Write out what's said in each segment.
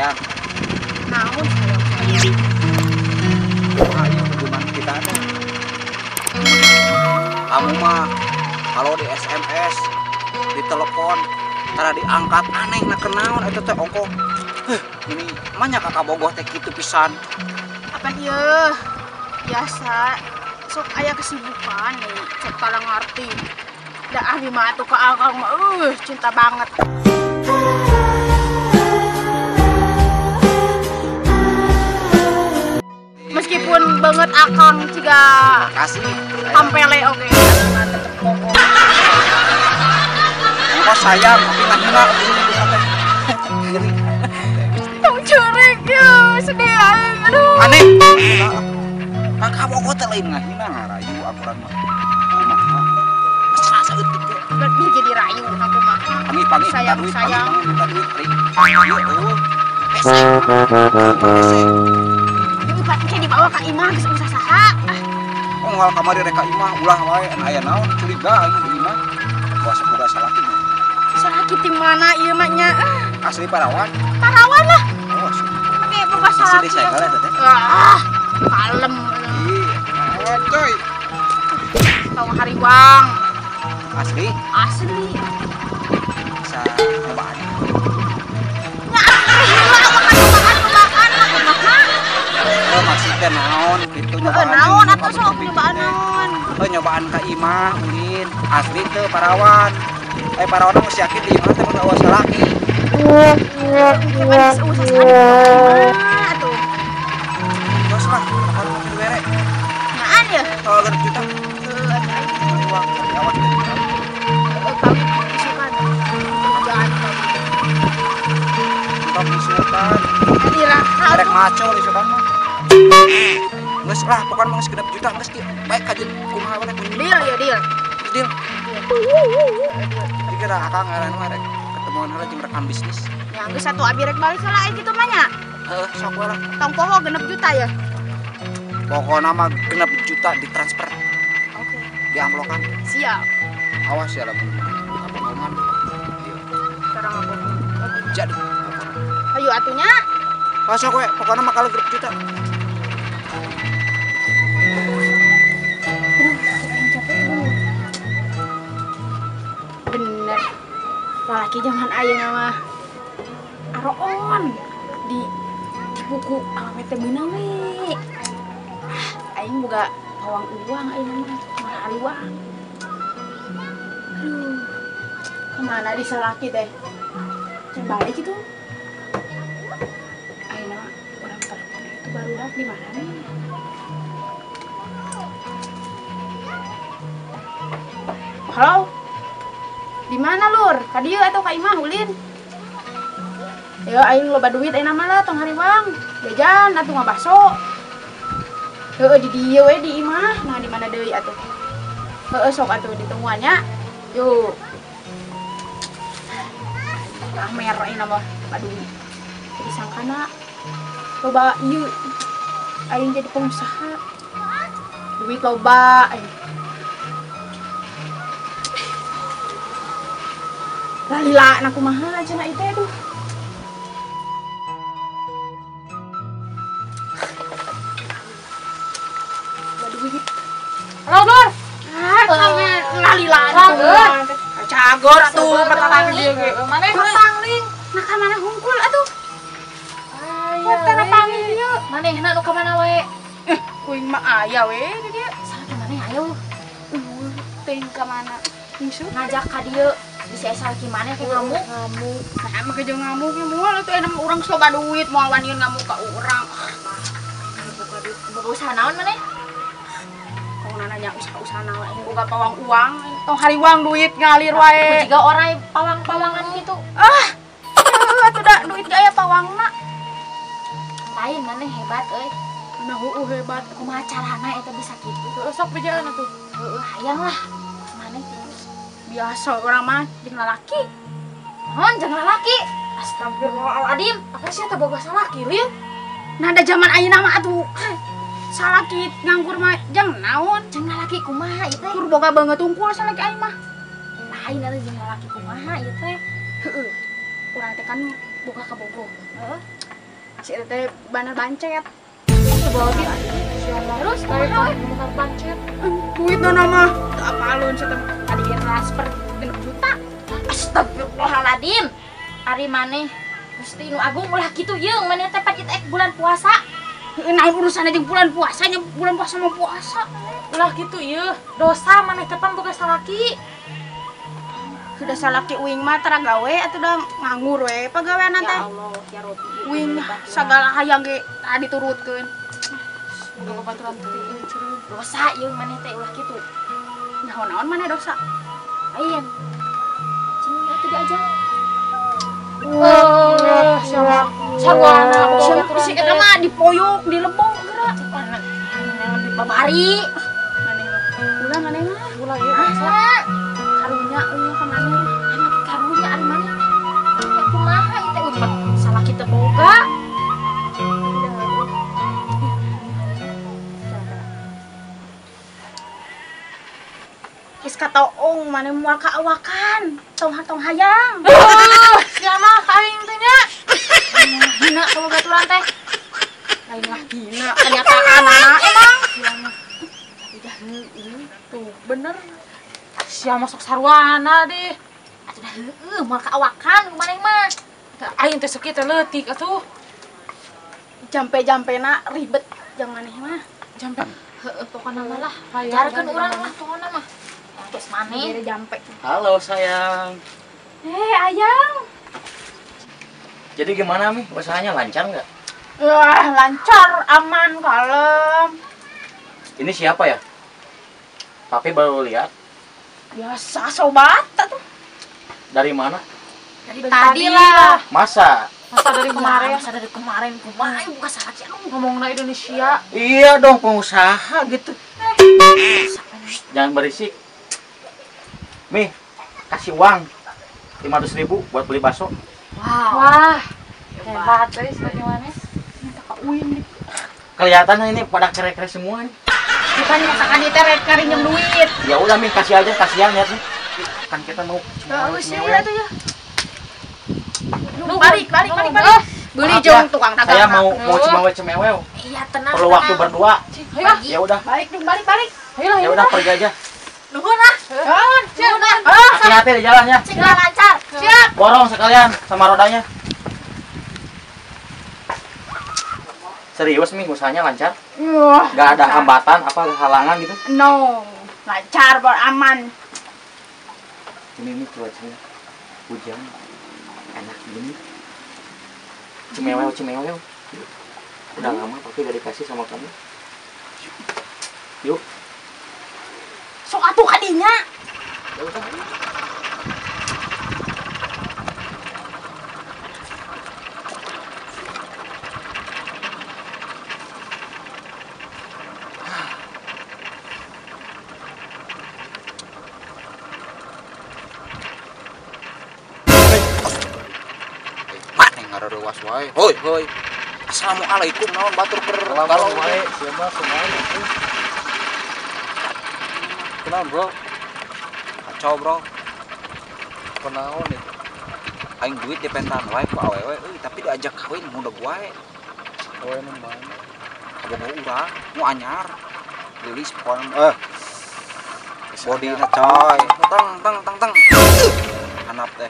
Sayang. Naon sayang sayang. Ayo hubungan kita teh. Kamu mah kalau di SMS, di telepon, tara diangkat aneh na kenaon eta teh ongkoh. Heh, ini manya kakak bogoh teh kitu pisan. Apan ieu? Biasa sok aya kesibukan nih, sok tara ngarti. Da abi mah atuh ka akang mah cinta banget. Meskipun banget akang ciga kasih tampele oge tetep bogoh. Kok sayang tapi ngahina ngeri. Tong curek ya, sedih aing aduh. Aneh. Kakak bogoh teh lain ngahina ngarayu akuran mah. Kumaha? Mesra saeutik teh. Berarti jadi rayu aku mah. Panggih-panggih sayang sayang. Minta duit, ieu eueuh. Hese. Hese. Ieu dibawa ka imah geus usah saha. Oh ngal kamari rek ka imah ulah wae aya naon curiga aing di imah. Puasa boga salaki. Salaki ti mana ieu mah nya? Asli Parawan. Parawan lah. Oh, asli. Oke, boga salaki. Asli segala teh. Ah, kalem. Iya, coy. Tong hariwang. Asli? Asli. Bisa nyobaan. Nya asli nyobaan kumaha? Oh, maksudnya naon gitu nyobaan. Naon atuh sok nyobaan naon? Oh, nyobaan ka imah ulin. Asli teu Parawan. Parawan mah yakin di imah teh mun eueuh salaki. Cuman geus eueuh salaki atuh. Terus lah, kalau mau dibere. Nyaan ya? Kalau 1 juta. Heeh, aing uang awas teh. Kawin isukan. Kerjaan kawin. Entong isukan. Iraha rek maco isukan mah. Geus lah, pokokna mah geus 6 juta geus kieu. Baik kajeun kumaha we. Deal ya, deal. Deal. Dikira akang ngaran mah rek ketemuan heula jeung rekan bisnis. Ya geus atuh abi rek balik heula aya kitu mah nya. Heeh, sok we lah. Tong poho 6 juta ya. Pokokna mah 6 juta ditransfer. Oke. Di amplokan. Siap. Awas ya lamun kabohongan. Ieu. Tara ngabohong. Jadi. Ayo atuh nya. Oh, sok we, pokokna mah kalau 6 juta. Aduh, aing capek. Bener. Lalaki zaman ayeuna mah aroon di buku awewe teh beunang we. Aing boga pawang uang ayeuna mah malah ariwang. Aduh. Kemana di salaki teh? Can balik itu. Ayeuna urang telepon itu barudak di mana nih? Halo? Di mana lur? Ka dieu atuh ka imah ulin. Ya aing loba duit ayeuna mah lah tong hariwang. Jajan atuh ngabaso. Heeh di dieu we di imah. Nah di mana deui atuh? Heeh sok atuh ditemuan nya. Yuk. Amer ayeuna mah loba duit. Jadi sangkana loba ieu aing jadi pengusaha. Duit loba aing. Lalila na kumaha cenah itu aduh. Duit. Halo, Lur. Ah, lalila atuh. Cagor atuh petang dieu ge. Maneh pangling. Nah ka mana hungkul atuh? Aya. Tara pangling dieu. Manehna nu ka mana wae? Kuing mah aya we di dieu. Salah maneh ayo. Teuing ka mana? Ngajak ka dieu. Bisa salaki maneh ke ngamuk. Ngamuk. Nah, mah jeung ngamuk nya moal atuh enak urang loba duit moal waniun ngamuk ka urang. Boga duit, boga usaha naon maneh? Kong nanya usaha-usaha naon aing boga pawang uang, tong hariwang duit ngalir wae. Jiga orai pawang-pawangan gitu. Ah. Heueuh atuh da duit ge aya pawangna. Lain maneh hebat euy. Nah heueuh hebat. Kumaha carana eta bisa kitu? Heueuh sok bejaan atuh. Heueuh hayang lah. Maneh kitu. Biasa orang mah jeung lalaki. Naon jeung lalaki? Astagfirullahaladzim. Apa sih eta boga salaki, Lin? Nah da zaman ayeuna mah atuh salaki nganggur mah jeung naon? Jeung lalaki kumaha ieu teh? Kur boga beungeut tungkul salaki aing mah. Lain atuh jeung lalaki kumaha ieu teh? Heeh. Urang teh kan boga kabogoh. Heeh. Si eta teh bandar bancet. Terus kumaha we bandar bancet? Duit na mah teu apalun sia teh tadi transfer 6 juta. Astagfirullahaladzim. Ari maneh Gusti nu agung ulah kitu yeung maneh teh pan ieu bulan puasa. Naon urusanna jeung bulan puasa nya bulan puasa mah puasa. Ulah kitu ieu dosa maneh teh pan boga salaki. Sudah salaki uing mah tara gawe atuh da nganggur we pagawean teh. Ya Allah ya Rabbi. Uing sagala hayang ge tara diturutkeun. Boga babaturan teh ieu dosa ieu maneh teh ulah kitu. Naon-naon maneh dosa? Lain. Cing atuh diajar. Oh, siapa? Sarwana, si eta mah dipoyok, dilebok geura. Lebih babari. Maneh mah. Ulah maneh mah. Ulah ieu. Karunya eueuh ka maneh. Anak karunya ari maneh. Ya kumaha ieu teh ulah salah kita boga. Geus katoong maneh moal kaawakan. Tong hayang. Sia mah ka aing teh nya. Hina kamu baturan teh. Lain lah hina kenyataanana emang. Udah tuh bener. Sia masuk sarwana deh. Atuh dah heueuh moal kaawakan maneh mah. Aing teh sakieu teh leutik atuh. Jampe-jampena ribet jang maneh mah. Jampe heueuh pokona mah lah. Jarkeun urang lah pokona mah. Terus maneh jampe. Halo sayang. Ayang. Jadi gimana Mi? Usahanya lancar nggak? Wah, lancar, aman, kalem. Ini siapa ya? Papi baru lihat. Biasa sobat tuh. Dari mana? Dari tadi lah. Masa? Masa dari kemarin? Masa dari kemarin kumaha buka salah sih ngomongna Indonesia. Iya dong, pengusaha gitu. Jangan berisik. Mi, kasih uang 500.000 buat beli bakso. Wow. Wah, hebat euy bagaimana? Minta ka uing. Kelihatannya ini pada kere-kere semua nih. Bukan masakan di teh ngarinjem duit. Ya udah Mi, kasih aja, kasihan ya nih. Kan kita mau sih udah tuh ya. Balik, balik, balik, balik. Beli jeung tukang dagang. Saya mau cemewe-cemewe. Iya, tenang. Perlu waktu berdua. Ayo. Ya udah. Balik dong, balik, balik. Ayolah, ya udah pergi aja. Nuhun ah. Nuhun, nuhun. Hati-hati di jalan ya. Cing lancar. Siap. Borong sekalian sama rodanya. Serius Mi, usahanya lancar? Wah, gak ada hambatan apa halangan gitu? No, lancar, aman. Ini cuacanya hujan, enak gini. Cemewew, cemewew. Udah lama tapi gak dikasih sama kamu. Yuk. Sok atuh kadinya. Ya udah. Ngarewas wae. Hoi, hoi. Assalamualaikum naon batur keur galau wae. Siapa kumaha itu? Kunaon, Bro? Kacau, Bro. Kunaon itu? Aing duit dipentan wae ku awewe euy, tapi diajak kawin mudeg wae. Awewe nu mana? Kabogoh urang, nu anyar. Geulis pokona. Bodina coy. Teng teng teng teng. Hanap teh.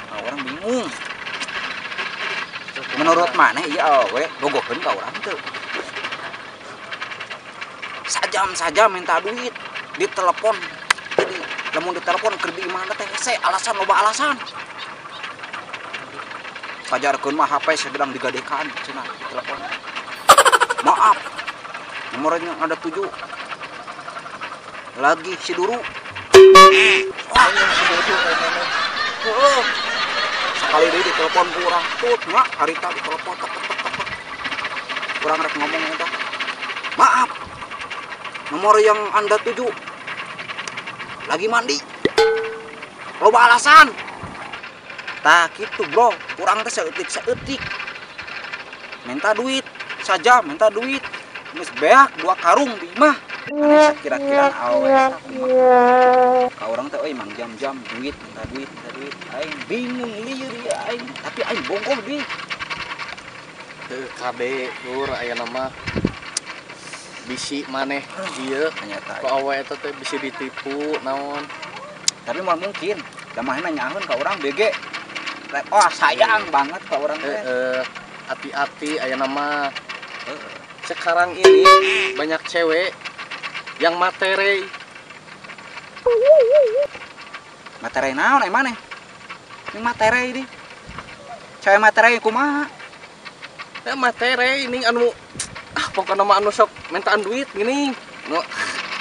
Nah, orang bingung. Menurut maneh ieu awewe bogoheun ka urang teu? Sajam-sajam minta duit, ditelepon. Jadi lamun ditelepon keur di imahna teh hese alasan loba alasan. Pajarkeun mah HP sedang digadekan cenah ditelepon. Maaf. Nomornya ada 7. Lagi si Duru. Wah, si Duru heeh. Sekali deui ditelepon ku urang, tut nya harita ditelepon tek tek tek tek. Urang rek ngomong eta. Maaf. Nomor yang Anda tuju lagi mandi. Loba alasan. Tah kitu, Bro. Urang teh saeutik-saeutik. Minta duit saja, minta duit. Geus beak 2 karung di imah. Aneh kira-kira awewe eta kumaha. Ka urang teh euy mang jam-jam duit, minta duit, minta duit. Aing bingung lieur ieu aing, tapi aing bogoh deui. Kade lur aya nama bisi maneh ieu ternyata. Ku awe eta teh bisi ditipu naon. Tapi moal mungkin. Da manehna nyaheun ka urang BG. Oh, sayang banget ka urang teh. Heeh. Hati-hati aya nama. Sekarang ini banyak cewek yang materi. Materi naon ai maneh? Ini materi ini. Cewek materi kumaha? Ya materi ini anu ah pokokna mah anu sok mintaan duit gini. Nu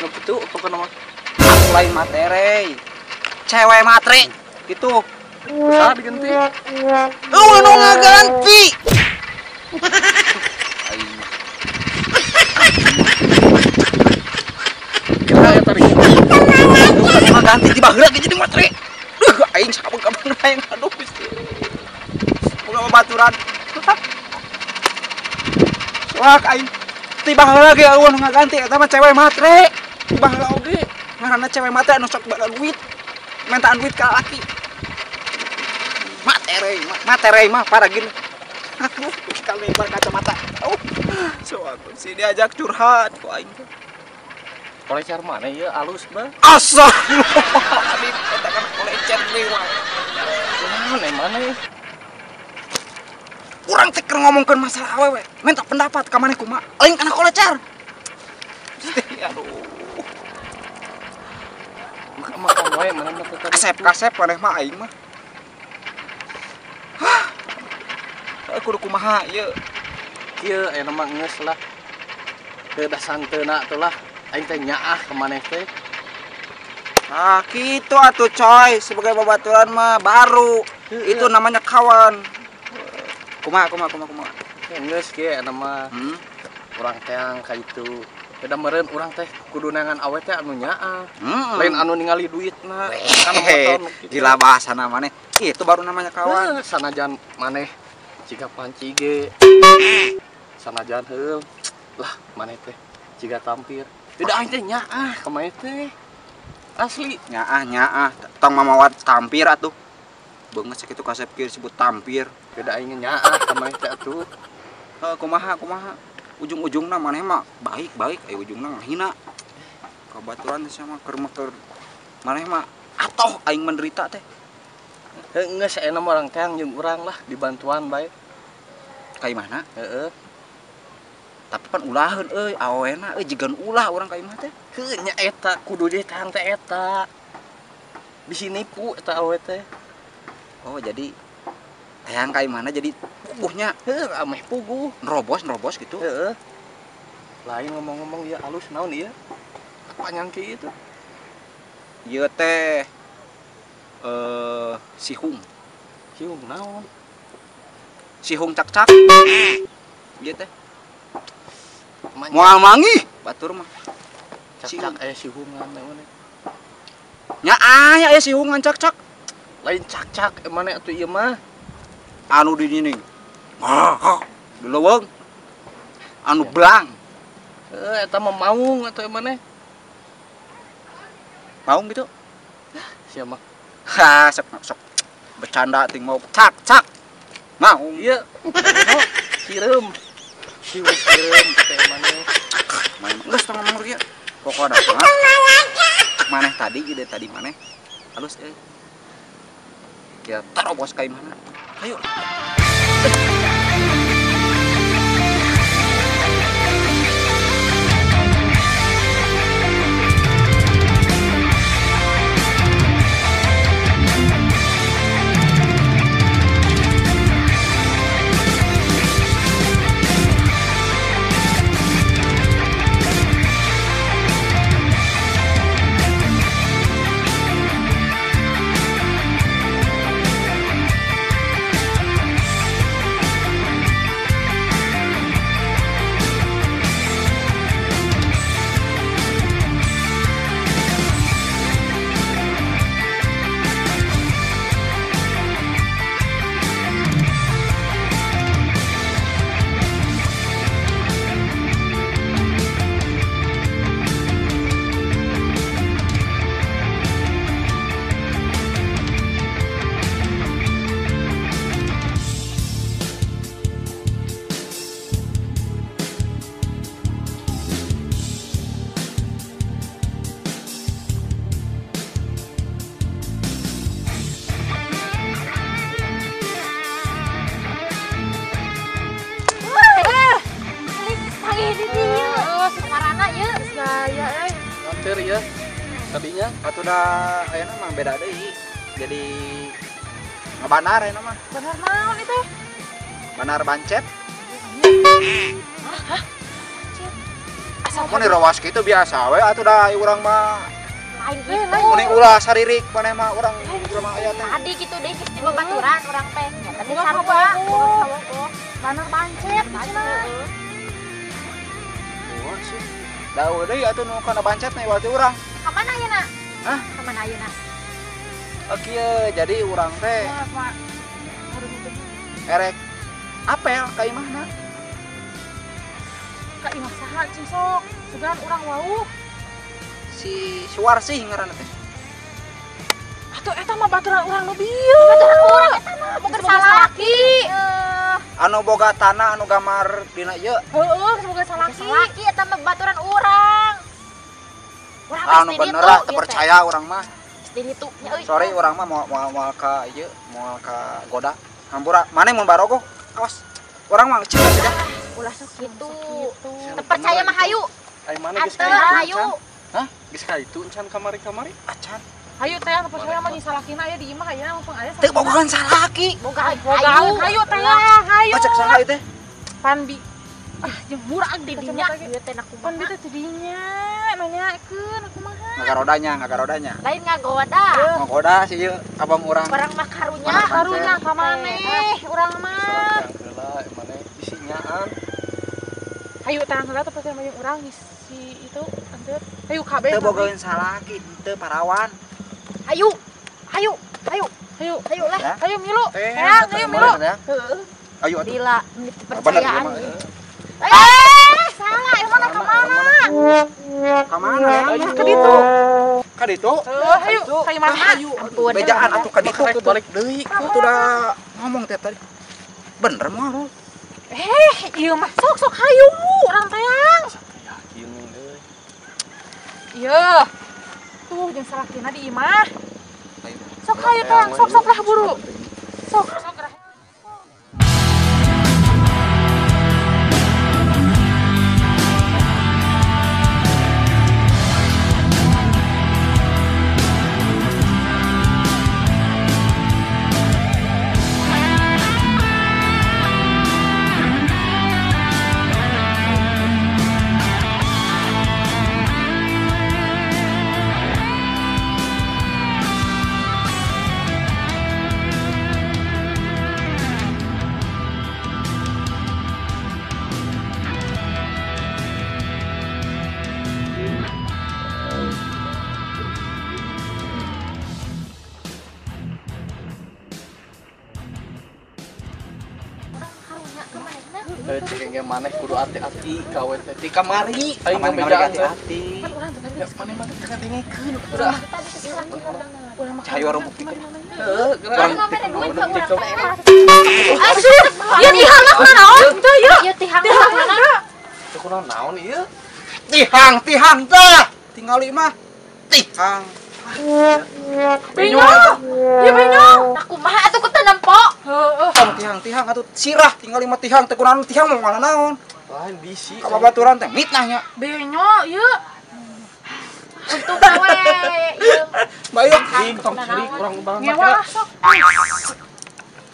nu kitu pokokna mah. Aku lain materi. Cewek matre gitu. Usaha diganti. Eueuh nu ngaganti. Aing. Kita ya tadi. Eueuh ngaganti ti baheula ge jadi matre. Duh aing sakabeng-kabeng aing aduh Gusti. Boga babaturan. Soak aing ti baheula ge eueuh nu ngaganti eta mah cewek matre. Ti baheula oge ngaranna cewek matre anu sok bala duit. Mintaan duit ka laki. Matere, matere mah parah gini. Aduh, kalau lebar kacamata. Oh, soak si diajak curhat ku aing teh. Kolecer mana ieu alus bah? Astagfirullahaladzim, eta kan kolecer deui mah. Kunaon mana ieu? Urang teh keur ngomongkeun masalah awewe, minta pendapat ka maneh kumaha? Lain kana kolecer. Aduh. Makan wae maneh mah teh. Kasep-kasep maneh mah aing mah. Hah. Kudu kumaha ieu? Kieu aya mah geus lah. Teu da santeuna tuh lah. Aing teh nyaah ka maneh teh. Nah, gitu atuh coy, sebagai babaturan mah baru. Itu namanya kawan. Kumaha kumaha kumaha kumaha. Geus kieu aya mah. Urang teang ka itu. Beda meureun urang teh kudu neangan awe teh anu nyaah. Lain anu ningali duitna. Kan motor nu kitu. Gila bahasana maneh. Itu baru namanya kawan. Sanajan maneh jiga panci ge. Sanajan heul. Lah maneh teh jiga tampir. Tidak aing teh nyaah ka maneh teh. Asli nyaah nyaah tong mamawat tampir atuh. Beungeut sakitu kasep kieu disebut tampir. Beda aing nyaah ka maneh teh atuh. Heuh kumaha kumaha. Ujung-ujungna maneh mah baik-baik aya ujungna ngahina. Kabaturan teh sama keur mah keur maneh mah atoh aing menderita teh. Heuh geus ayeuna mah urang teang jeung urang lah dibantuan bae. Ka imahna? Heeh. Tapi pan ulaheun euy awena euy jigan ulah urang ka imah teh. Heuh nya eta kudu deui teang teh eta. Bisi nipu eta awe teh. Oh jadi teang ka imahna jadi puguhnya. Heuh ameh puguh. Nerobos nerobos gitu. Heeh. Lain ngomong-ngomong ieu alus naon ieu? Panjang kieu itu. Ieu teh sihung. Sihung naon? Sihung cak-cak. Ieu teh. Moal manggih batur mah. Cak-cak aya sihungan naon? Nya aya aya sihungan cak-cak. Lain cak-cak maneh atuh ieu mah. Anu di dining. Ah, di leuweung. Anu belang. Heuh eta mah maung atuh maneh. Maung gitu? Sia mah. Ha, sok sok bercanda ting mau cak-cak. Maung. Ieu. Sireum. Siung sireum teh maneh. Maneh geus tong ngomong kieu. Pokona mah maneh tadi ide tadi maneh halus euy. Kita terobos ka imahna. Ayo. Amatir ya. Tadinya atuh da ayeuna mah beda deui. Jadi ngabanar ayeuna mah. Bener naon itu? Banar bancet. Hah? Mun rawas kitu biasa we atuh da urang mah. Lain gitu. Mun ulah saririk maneh mah urang mah aya teh. Tadi kitu deui geus di babaturan urang teh. Nya tadi sarua. Banar bancet cenah. Wah sih. Da deui atuh nu kana bancet na iwal teh urang. Ka mana ayeuna? Hah? Ka mana ayeuna? Oke, jadi urang teh erek apel ka imahna. Ka imah saha cing sok? Sugan urang wauh. Si Suwarsih ngaranna teh. Atuh eta mah baturan urang nu bieu. Baturan urang eta mah boga salaki. Anu boga tanah anu gambar dina ieu. Heueuh, boga salaki. Salaki eta mah baturan urang. Urang anu bener lah, teu percaya urang mah. Ditu nya euy. Sorry urang mah moal ka ieu, moal ka goda. Hampura, maneh mun barogoh, awas. Urang mah cing saja. Ulah sok kitu. Teu percaya mah hayu. Ai maneh geus ka hayu. Hah? Geus ka itu encan kamari-kamari? Acan. Hayu teh anu percaya mah jeung salakina aya di imah ayeuna mumpung aya. Teu bogohan salaki. Boga hayu. Hayu teh hayu. Acek saha ieu teh? Pan bi. Ah, jeung murag di dinya ieu teh na kumaha. Pan bi teh di dinya nanyakeun kumaha. Ngagarodanya, Lain ngagoda. Ngagoda sih ieu abam urang. Urang mah karunya. Karunya ka maneh urang mah. Heula maneh bisi nyaan. Hayu tang heula teh pasti mah urang si itu anteur. Hayu kabeh. Teu bogaeun salaki teu parawan. Hayu. Hayu, hayu. Hayu, hayu lah. Hayu milu. Hayu milu. Heeh. Ayo atuh. Lila percayaan. Salah, emang ka mana? Ka mana? Ka ditu. Ka ditu? Hayu, ka imah. Hayu. Bejaan atuh ka ditu balik deui. Atuh da ngomong teh tadi. Bener moal. Ieu mah sok-sok hayu urang tayang. Yakin euy. Ieu. Tuh jeung salakina di imah. Sok hayu tayang, sok-sok lah buru. Sok, sok lah. Cek maneh kudu hati-hati kawe teh ti kamari aing ngabejaan hati-hati. Maneh mah teu ngadengekeun udah. Cayo orang bukti. Heeh, urang Asyik. Ieu tihang mah naon teu ieu? Ieu tihang mah teu kunaon naon ieu? Tihang, tihang tah. Tingali mah tihang. Benyo. Ieu benyo. Nah kumaha atuh ku teu nempo? Heeh. Tihang-tihang atuh sirah tinggal lima tihang teu kunaon tihang mau nganaon. Lain bisi. Ka babaturan teh mitnahnya. Benyo ieu. Untung we ieu. Bayu tong ciri urang barang ngewa sok.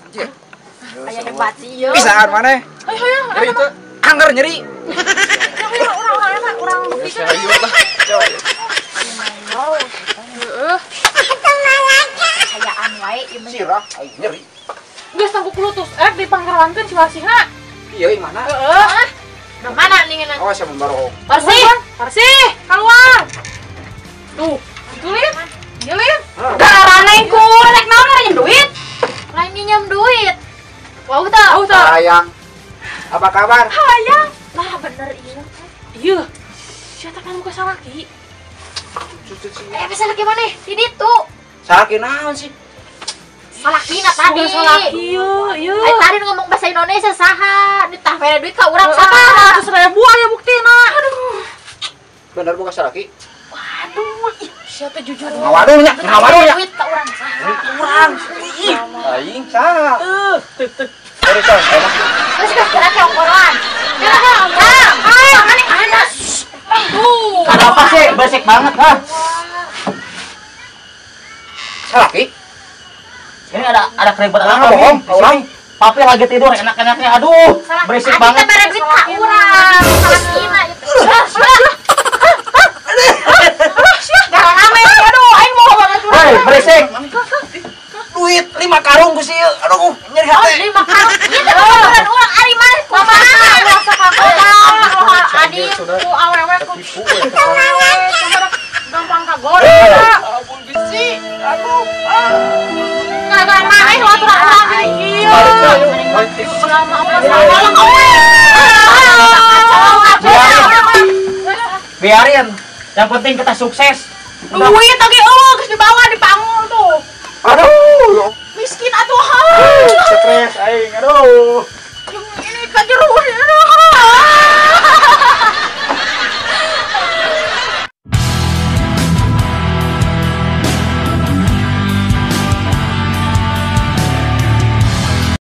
Anjir. Aya hebat sih ieu. Bisaan maneh. Hayu hayu. Nyeri teu. Angger nyeri. Hayu urang eta urang buktikan. Heeh. Kayaan wae ieu mah. Sirah aing nyeri. Geus tangkuk lutus dipangarawankeun si Warsihna. Ieu imahna. Heeh. Nah mana ningeuna? Awas ya mun barohong. Warsih, Warsih, keluar. Tuh, itu lin. Ieu lin. Garaneng ku rek naon nginjem duit? Lain nginjem duit. Wau teu. Wau teu. Hayang. Apa kabar? Hayang. Lah bener ieu. Ieu. Sia teh kan muka salaki. Bisa salaki maneh? Di ditu. Salaki naon sih? Salakina tadi. Salaki ieu, ieu. Ai tadi ngomong bahasa Indonesia saha? Ditah mere duit ka urang saha? 100.000 aya buktina. Aduh. Bener bukan salaki? Waduh, ih, sia teh jujur. Ngawaduh nya, ngawaduh nya. Duit ka urang saha? Urang. Ih, aing saha? Teu teu. Sorry, sorry. Terus geus gerak ke ongkoran. Gerak ke ongkoran. Ah, maneh anas. Tuh. Ada apa sih? Berisik banget, hah? Salaki. Ini ada keributan apa? Bohong, orang. Papi lagi tidur enak-enaknya. Aduh, berisik banget. Kita bare duit ka urang. Salakina itu. Rame, aduh, aing mau banget urang. Hei, berisik. Duit 5 karung ku sih. Aduh, nyeri hati. 5 karung. Ieu teh urang urang ari maneh kumaha? Ulah sakagoda, ulah adi ku awewe ku. Gampang kagoda. Ampun bisi. Aduh. Gara-gara maneh ulah urang ieu. Selama biarin. Yang penting kita sukses. Duit oge eueuh geus dibawa dipanggul tuh. Aduh, miskin atuh. Stres aing, aduh. Ini kajeruh. Aduh.